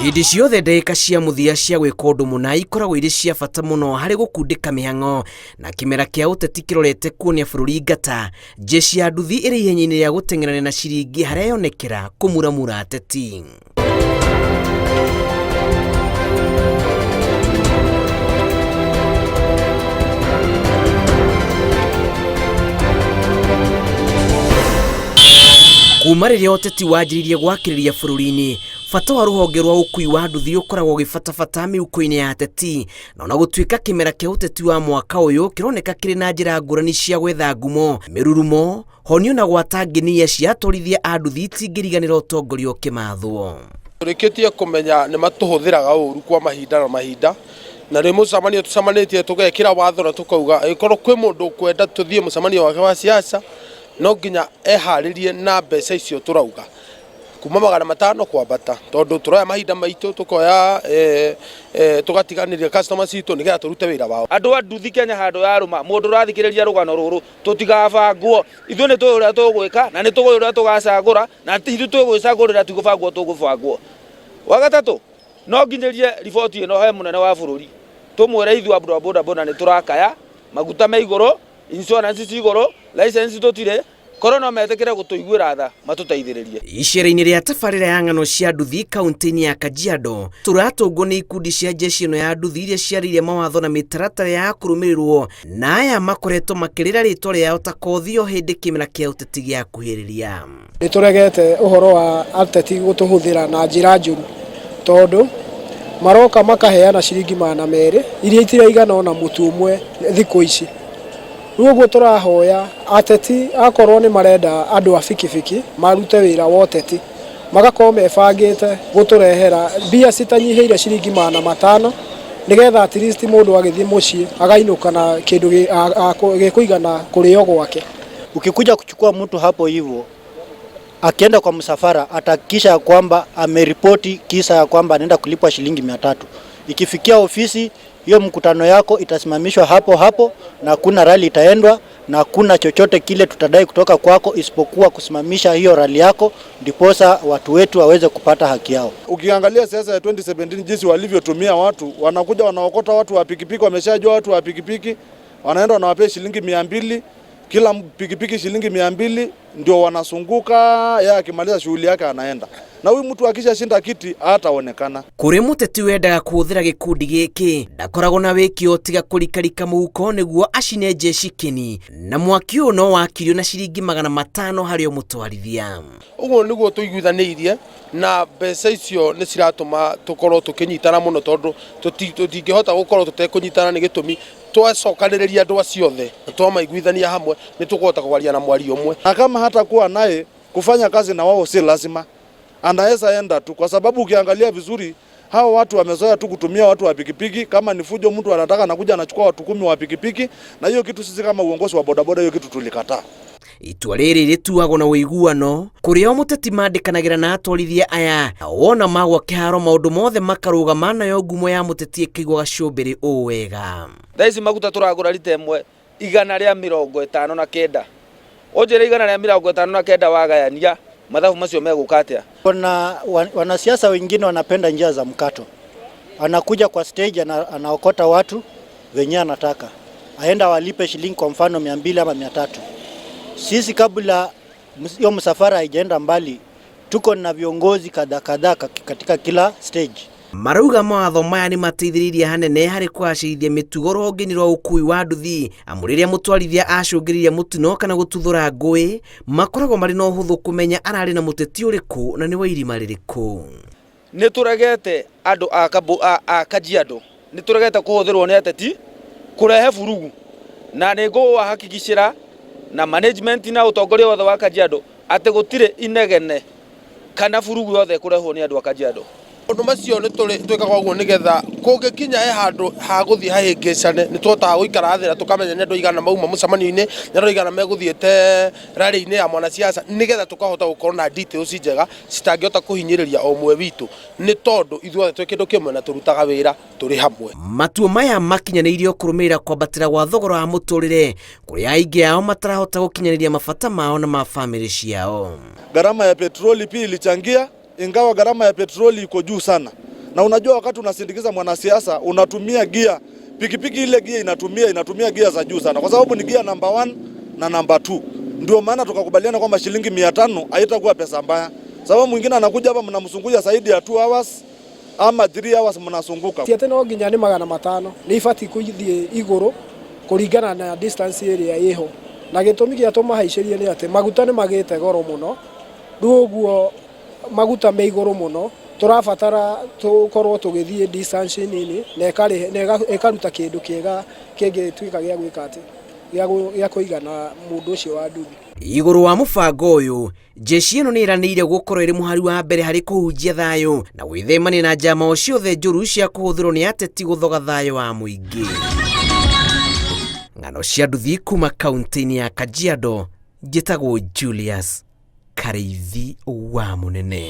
Hĩndĩ ciothe ndagĩka cia mũthia cia gwĩka ũndũ mũna ikoragwo irĩ cia bata mũno harĩ gũkundĩka mĩhang'o na kĩmera kĩa ũteti kĩrorete kuonia bũrũri ngata. Jeshi ya nduthi ĩrĩ ihenya-inĩ rĩa gũteng'erania na ciringi harĩa yonekera kũmuramura ateti. Kuma rĩrĩa ũteti wanjĩrĩirie gwakĩrĩria bũrũri-inĩ, bata wa rũhonge rwa ũkui wa nduthi ũkoragwo ũgĩbatabata mĩhuko-inĩ ya ateti, na ona gũtuĩka kĩmera kĩa ũteti wa mwaka ũyũ kĩroneka kĩrĩ na njĩra ngũrani cia gwetha ngumo, mĩrurumo, honio na gwata nginia cia atwarithia a nduthi itingĩriganĩra ũtongoria ũkĩmathwo. Tũrĩkĩtie kũmenya nĩ matũhũthĩraga ũru kwa mahinda na mahinda, na rĩ mũcemanio tũcemanĩtie tũgekĩra watho na tũkauga angĩkorwo kwĩ mũndũ ũkwenda tũthiĩ mũcemanio wake wa siasa no nginya eharĩrie na mbeca icio tũrauga kuma 500 kwambata, tondũ tũroya mahinda maitũ tũkoya tũgatiganĩria customer citũ nĩgetha tũrute wĩra wao. Andũ a nduthi Kenya handũ yarũma, mũndũ ũrathikĩrĩria rũgano rũrũ tũtigabangwo, ithuĩ nĩ tũĩ ũrĩa tũgwĩka na nĩ tũĩ ũrĩa tũgacagũra na ti ithuĩ twĩgwĩcagũrĩra ti gũbangwo tũgũbangwo. Wa gatatũ, no nginyĩrie riboti ĩno he mũnene wa bũrũri tũmwĩre ithuĩ andũ a bodaboda nĩ tũrakaya, maguta me igũrũ, insurance ci igũrũ, license tũtirĩ, korwo no metĩkĩre gũtũiguĩra tha matũteithĩrĩrie. Icera-inĩ rĩa tabarĩra ya ng'ano cia nduthi kaunti-inĩ ya Kajiado, tũratũngwo nĩ ikundi cia jeshi ĩno ya nduthi iria ciarĩire mawatho na mĩtaratara ya kũrũmĩrĩrwo, na aya makoretwo makĩrĩra rĩtwa rĩao ta kothi o hĩndĩ kĩmera kĩa ũteti gĩakuhĩrĩria. Nĩ tũregete ũhoro wa ateti gũtũhũthĩra na njĩra njũru tondũ maroka makaheana ciringi 200 iria itiraigana ona mũtu ũmwe thikũ ici. Rĩu ũguo tũrahoya ateti akorwo nĩ marenda andũ a bikibiki marute wĩra wa ũteti magakorwo mebangĩte gũtũrehera mbia citanyihĩire ciringi 500 nĩgetha at least mũndũ agĩthiĩ mũciĩ againũka na kĩndũ gĩkũigana kũrĩo gwake. Ukikuja kuchukua mtu hapo hivyo akienda kwa msafara atahakikisha kwamba ameripoti kisa ya kwamba anaenda kulipwa shilingi 300. Ikifikia ofisi hiyo mkutano yako itasimamishwa hapo hapo na hakuna rali itaendwa na hakuna chochote kile tutadai kutoka kwako isipokuwa kusimamisha hiyo rali yako ndiposa watu wetu waweze kupata haki yao. Ukiangalia siasa ya 2017 jinsi walivyotumia watu, wanakuja wanaokota watu wa pikipiki, wameshajua watu wa pikipiki, wanaenda wanawapea shilingi 200, kila pikipiki shilingi 200, ndio wanasunguka, yeye akimaliza shughuli yake anaenda. Na huyu mtu akishashinda kiti hataonekana. Kũrĩ mũteti wendaga kũhũthĩra gĩkundi gĩkĩ ndakoragwo na wĩkĩo tiga kũrikarika mũhuko nĩguo acine jeshi kĩni, na mwaki ũyũ no wakirio na ciringi 500 harĩ o mũtwarithia. Ũguo nĩguo tũiguithanĩirie na mbeca icio nĩ ciratũma tũkorwo tũkĩnyitana mũno tondũ tũtingĩhota gũkorwo tũtekũnyitana nĩ gĩtũmi twacokanĩrĩria andũ acio othe na twamaiguithania hamwe nĩ tũkũhota kwaria na mwario ũmwe. Na kama hatakuwa naye kufanya kazi na wao si lazima, anaweza enda tu, kwa sababu ukiangalia vizuri hao watu wamezoea tu kutumia watu wa pikipiki. Kama ni fujo mtu anataka anakuja anachukua watu 10 wa pikipiki, na hiyo kitu sisi kama uongozi wa bodaboda hiyo kitu tulikataa. Itua rĩrĩ rĩtuagwo na ũiguano kũrĩa o mũteti mandĩkanagĩra na atwarithia aya, na wona magwa kĩharo maũndũ mothe makarũgama, nayo ngumo ya mũteti ĩkĩigwo gacũmbĩrĩ ũũ wega. Thaa ici maguta tũragũra rita ĩmwe 159. Ũnjĩre 159 wagayania mathabu macio megũka atĩa? Kuna wanasiasa wengine wanapenda njia za mkato, anakuja kwa stage anaokota watu wenyewe anataka aenda walipe shilingi kwa mfano 200 ama 300. Sisi kabla hiyo msafara haijaenda mbali tuko na viongozi kadha kadha katika kila stage. Marauga mawatho maya nĩ mateithĩrĩirie hanene harĩ kũgacĩrithia mĩtugo rũhonge-inĩ rwa ũkui wa nduthi, amu rĩrĩa mũtwarithia acũngĩrĩria mũtino kana gũtuthũra ngũĩ, makoragwo marĩ na ũhũthũ kũmenya ararĩ na mũteti ũrĩkũ na nĩ wa irima rĩrĩkũ. Nĩ tũregete andũ a Kajiado, nĩ tũregete kũhũthĩrwo nĩ ateti kũrehe burugu, na nĩ ngũwahakikicĩra na management na ũtongoria wothe wa Kajiado atĩ gũtirĩ inegene kana burugu yothe ĩkũrehwo nĩ andũ a Kajiado. Maũndũ macio nĩ twĩkaga ũguo nĩgetha kũngĩkinya he handũ ha gũthiĩ hahĩngĩcane, nĩ tũhotaga gũikara thĩ na tũkamenya nĩ andũ aigana mauma mũcemanio-inĩ, nĩ andũ aigana megũthiĩte rally-inĩ ya mwanasiasa, nĩgetha tũkahota gũkorwo na details njega citangĩhota kũhinyĩrĩria o ũmwe witũ, nĩ tondũ ithuothe twĩ kĩndũ kĩmwe na tũrutaga wĩra tũrĩ hamwe. Matua maya makinyanĩirio kũrũmĩrĩra kwambatĩra gwa thogora wa mũtũrĩre, kũrĩa aingĩ ao matarahota gũkinyanĩria mabata mao na ma bamĩrĩ ciao. Gharama ya petroli pia ilichangia, ingawa gharama ya petroli iko juu sana, Na unajua wakati unasindikiza mwanasiasa unatumia gia pikipiki, ile gia inatumia inatumia gia za juu sana, kwa sababu ni gia namba 1 na namba 2. Ndio maana tukakubaliana kwamba shilingi 500 haitakuwa pesa mbaya, sababu mwingine anakuja hapa mnamsunguja zaidi ya 2 hours ama 3 hours mnasunguka. Ti atĩ no nginya nĩ 500, nĩ ibatiĩ kũthiĩ igũrũ kũringana na distance ĩrĩa ĩho, na gĩtũmi gĩa tũmahaicĩrie nĩ atĩ maguta nĩ magĩte goro mũno. Rĩu ũguo maguta me igũrũ mũno, tũrabatara tũkorwo tũgĩthiĩ distance nini na ĩkaruta kĩndũ kĩega kĩngĩtuĩka gĩa gwĩka atĩ gĩa kũigana mũndũ ũcio wa nduthi. Igũrũ wa mũbango ũyũ, jeshi ĩno nĩ ĩranĩire gũkorwo ĩrĩ mũhari wa mbere harĩ kũhunjia thayũ na gwĩthemania na njama o ciothe njũru cia kũhũthĩrwo nĩ ateti gũthoga thayũ wa mũingĩ. Ng'ano cia nduthi kuma kaunti-inĩ ya Kajiado, njĩtagwo Julius Karĩithi wa Mũnene.